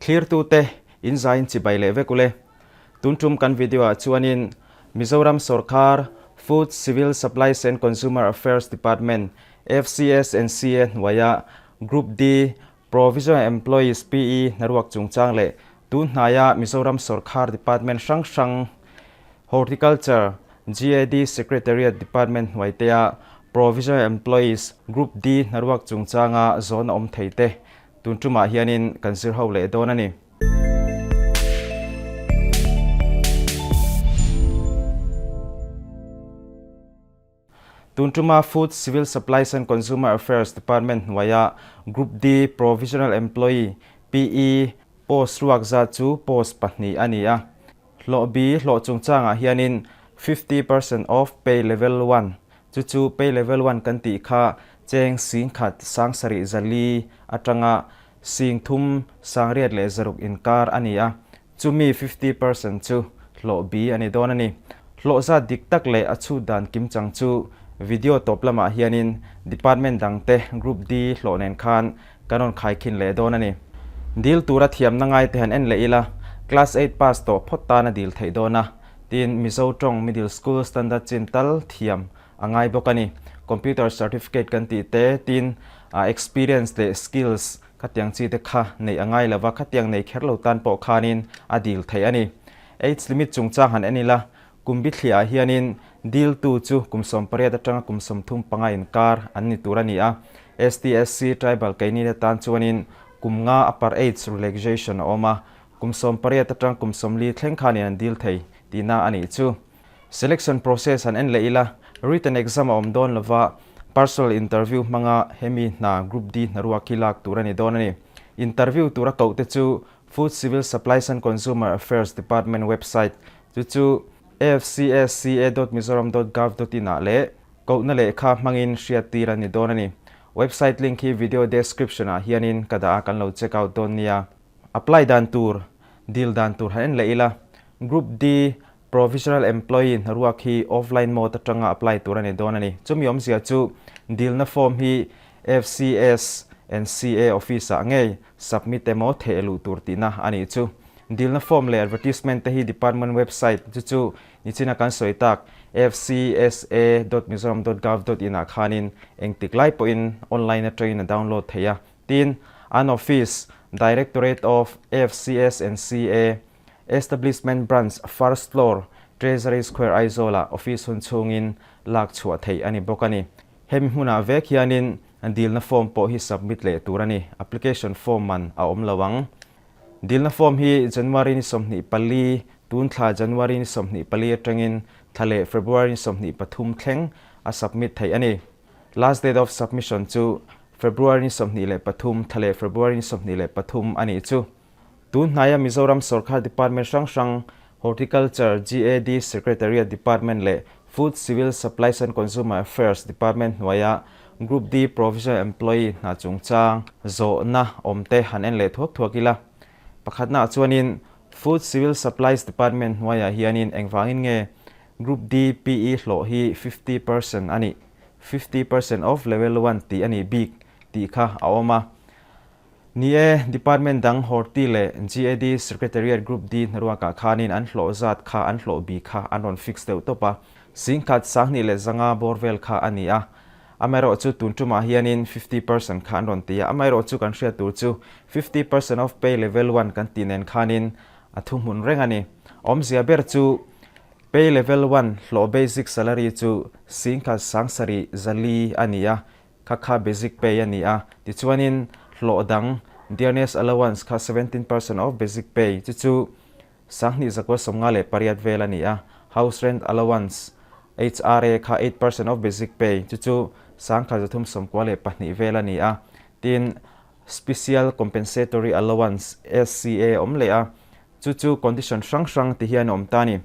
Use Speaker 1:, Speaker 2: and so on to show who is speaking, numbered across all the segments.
Speaker 1: Thlirtute in zaiin chibai leh vek ule. Tun tum kan video ah chuanin Mizoram sawrkar Food, Civil Supplies and Consumer Affairs Department, FCS and CA hnuaia Group D Provisional Employees, PE, hnaruak chungchang leh tun hnaia Mizoram sawrkar department hrang hrang Horticulture, GAD Secretariat Department hnuaitea Provisional Employees, Group D hnaruak chungchanga zawn a awm thei te tun tumah hianin kan zir ho leh dawn a ni. Tun tuma Food, Civil Supplies and Consumer Affairs Department hnuaia Group D Provisional Employee, PE, post ruak zat chu post pahnih a ni a. Hlawh bi hlawh chungchangah hianin 50% of pay level one, chu chu pay level one kan tih kha cheng singkhat sangsarih zali atanga sing thum sangriat leh zaruk inkar a ni a. Chumi 50% chu hlawh bi a ni dawn a ni. Hlawh zat dik tak leh a chhut dan kimchang chu video tawp lamah hianin department dangte Group D hlawh nen khan kan rawn khaikhin leh dawn a ni. Dil tura thiamna ngai te han en leh ila, Class eight pass tawh phawt tan a dil theih dawn a, tin Mizo tawng Middle School Standard chin tal thiam a ngai bawk a ni. Computer certificate kan tih te, tin experience leh skills Khatiang chi te kha neih a ngai lova, khatiang nei kher lo tan pawh khanin a dil theih a ni. Age limit chungchang han en ila, kum bithliah ah hianin diltu chu kum 18 atanga kum 35 inkar an ni tur a ni a. STSC tribal keini te tan chuanin kum nga upper age relaxation a awm a, kum 18 atang kum 40 thleng khanin an dil thei tihna a nih chu. Selection process han en leh ila, written exam a awm dawn lova, personal interview hmanga hemi hna Group D hnaruak hi lak tur a ni dawn a ni. Interview tura koh te chu Food Civil Supplies and Consumer Affairs Department website chu chu fcsca dot mizoram dot gov dot in ah leh kohna lehkha hmangin hriat tir a ni dawn a ni. Website link hi video description ah hianin ka dah a kan lo check out dawn nia. Apply dan tur, dil dan tur han en leh ila, Group D Provisional Employee hnaruak hi offline mode atanga apply tur a ni dawn a ni. Chumi awmzia chu dilna form hi FCS and CA office ah ngei submit emaw theh luh tur tihna a nih chu. Dilna form leh advertisement te hi department website chu chu nichina kan sawi tak fcsa dot mizoram dot gov dot in ah khanin engtik lai pawhin online atangin a download theih a. Tin, an office, Directorate of FCS and CA, Establishment Branch, First Floor, Treasury Square Aizawl-ah office hun chhungin lak chhuah theih a ni bawk a ni. Hemi hmunah vek hianin dilna form pawh hi submit leh tur a ni. Application form man a awm lo ang. Dilna form hi January ni 24, tun thla January ni 24 atangin thla leh February ni 23 thleng a submit theih a ni. Last date of submission chu February ni 23, thla leh February ni 23 a nih chu. Tun hnaia Mizoram Sorkar Department hrang hrang, Horticulture, GAD Secretariat Department leh Food, Civil Supplies and Consumer Affairs Department hnuaia Group D Provisional Employee hna chungchang zawhna awmte han en leh thuak thuak ila. Pakhatnaah chuanin Food, Civil Supplies Department hnuaiah hianin engvangin nge Group D PE hlawh hi 50% a nih, 50% of level one tih a nih bik tih kha a awm a. Ni e, Department dang Horti leh GAD Secretariat Group D hnaruakah khanin an hlawh zat kha an hlawh bi kha an rawn fix deuh tawp a, singkhat 2005 bawr vel kha a ni a. Amaherawhchu tun tumah hianin 50% kha an rawn ti a, amaherawhchu kan hriat tur chu 50% of pay level one kan tih nen khanin a thuhmun reng a ni. Awmzia ber chu pay level one hlawh basic salary chu singkhat 7400 a ni a, Kha kha basic pay a ni a, tichuanin hlawh dang dearness allowance kha 17% of basic pay chu chu 2958 vel a ni a, house rent allowance, HRA, kha 8% of basic pay chu chu 1392 vel a ni a, tin special compensatory allowance, SCA, awm leh a, chu chu condition hrang hrang ti hian a awm ta a ni.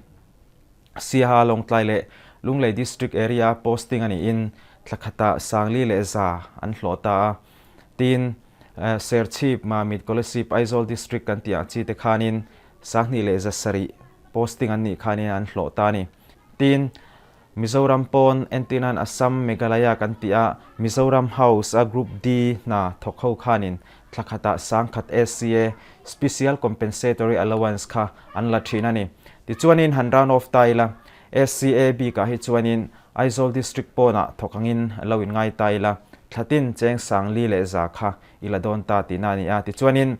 Speaker 1: Siaha Lawngtlai leh Lunglei District area posting a niin thla khatah 4100 an hlawh ta a. Tin, Serchhip, Mamit, Kolasib, Aizawl District kan tih ang chi te khanin 2700 posting an nih khanin an hlawh ta a ni. Tin, Mizoram pawn entirnan Assam, Meghalaya kan tih a, Mizoram House a Group D hna thawk ho khanin thla khatah 10,000 SCA, Special Compensatory Allowance, kha an la thin a ni. Tichuanin han round off ta ila, SCA bikah hi chuanin Aizawl District pawnah thawk angin lo inngai ta ila, thla tin cheng 4,100 kha i la dawn ta tihna a ni a. Tichuanin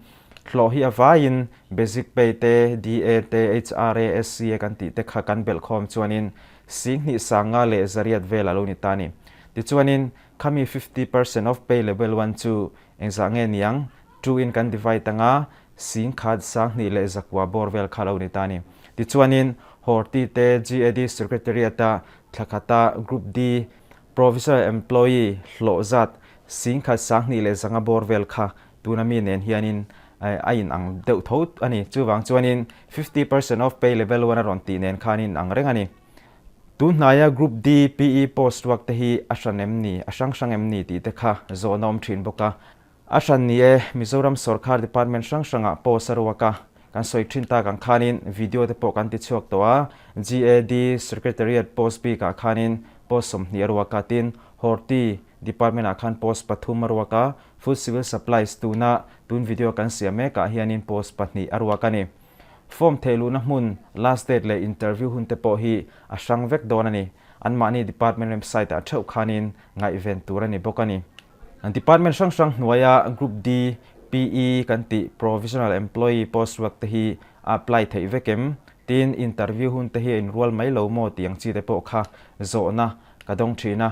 Speaker 1: hlawh hi a vaiin Basic Pay te, DA te, HRA, SCA kan tih te kha kan belh khawm chuanin 25,100 vel a lo ni ta a ni. Tichuanin khami 50% of pay level one chu engzah nge niang? Two in kan divide anga 1,209 bawr vel kha a lo ni ta a ni. Tichuanin Horti te GAD Secretariat-a thla khata Group D Provisional Employee hlawh zat 1,205 bawr vel kha tuna mi nen hianin a inang deuh tho a ni. Chuvang chuanin 50% of pay level one a rawn tih nen khan inang reng a ni. Tun hnaia Group D PE post ruak te hi a hran em ni, a hrang hrang em ni tih te kha zawhna awm thin bawk a. A hran ni e, Mizoram sawrkar department hrang hrangah post a ruak a, kan sawi thin tak ang khanin video te pawh kan ti chhuak tawh a, GAD Secretariat post bikah khanin post 20 a ruak a, tin Horti department ah khan post pathum a ruak a, Food Civil Supplies tuna tun video kan siam mekah hianin post pahnih a ruak a ni. Form theih luhna hmun, last date leh interview hun te pawh hi a hrang vek dawn a ni. Anmahni department website ah theuh khanin ngaihven tur a ni bawk a ni. Department hrang hrang hnuaia Group D, PE kan tih Provisional Employee post ruak te hi a apply theih vek em? Tin, interview hun te hi a inrual mai lo maw tih ang chi te pawh kha zawhna ka dawng thin a.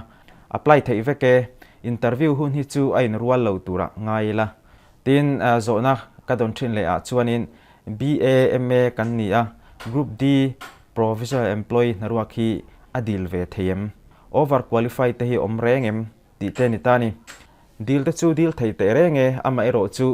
Speaker 1: Apply theih vek e, interview hun hi chu a inrual lo turah ngai ila. Tin, zawhna ka dawn thin leh ah chuanin BA, MA kan ni a, Group D Provisional Employee hnaruak hi a dil ve thei em? Over qualify te hi awm reng em? Tih te ni ta ni. Dil te chu dil thei teh reng e, amaherawh chu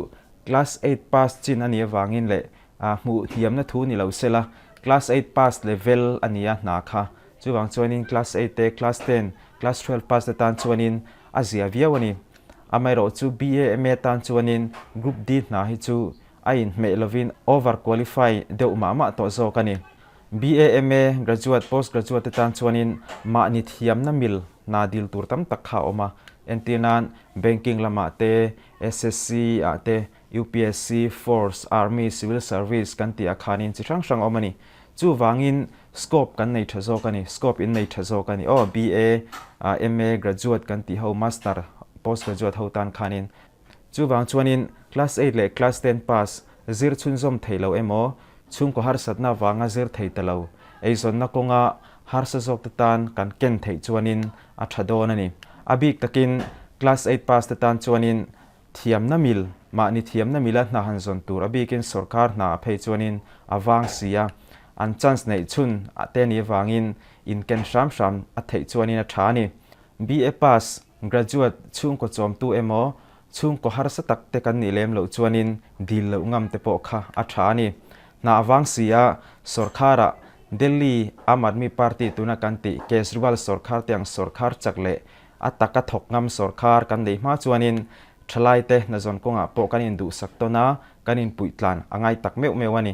Speaker 1: class eight pass chin a nih avangin leh hmuh hniamna thu ni lo sela, class eight pass level a ni a hna kha. Chuvang chuanin class eight te, class ten, class 12 pass te tan chuanin a zia viau a ni. Amaherawh chu BA, MA tan chuanin group D hna hi chu a inhmeh lovin over qualify deuh mah mah tawh zawk a ni. BA, MA, graduate, post graduate te tan chuanin mahni thiamna mil hna dil tur tam tak kha a awm a. Entir nan banking lamah te, SSC ah te, UPSC, Force, Army, Civil Service kan tih ah khanin chi hrang hrang a awm a ni. Chuvangin scope kan nei tha zawk a ni, scope in nei tha zawk a ni. Aw, BA, MA, graduate kan tih ho, master, post graduate ho tan khanin Chuvang chuanin Class eight leh Class ten pass zir chhunzawm thei lo emaw, chhungkaw harsatna vanga zir thei ta lo, eizawnna kawnga harsa zawkte tan kan ken theih chuanin a tha dawn a ni. A bik takin Class eight pass te tan chuanin thiamna mil, mahni thiamna mila hna han zawn tur a bikin sawrkar hna a phei chuanin a vang si a, an chance neih chhun te nih avangin inken hram hram a theih chuanin a tha a ni. BA pass Graduate chhungkaw chawmtu emaw, chhungkaw harsa tak te kan nih lem loh chuanin dil loh ngam te pawh kha a tha a ni. Hna avang si a, sawrkharah Delhi Aam Aadmi Party tuna kan tih Kejriwal sawrkhar te ang sawrkhar chak leh a taka thawk ngam sawrkhar kan neih hma chuanin thalaite hnazawn kawngah pawh kan induhsak tawn a, kan inpuih tlan a ngai tak meuh meuh a ni.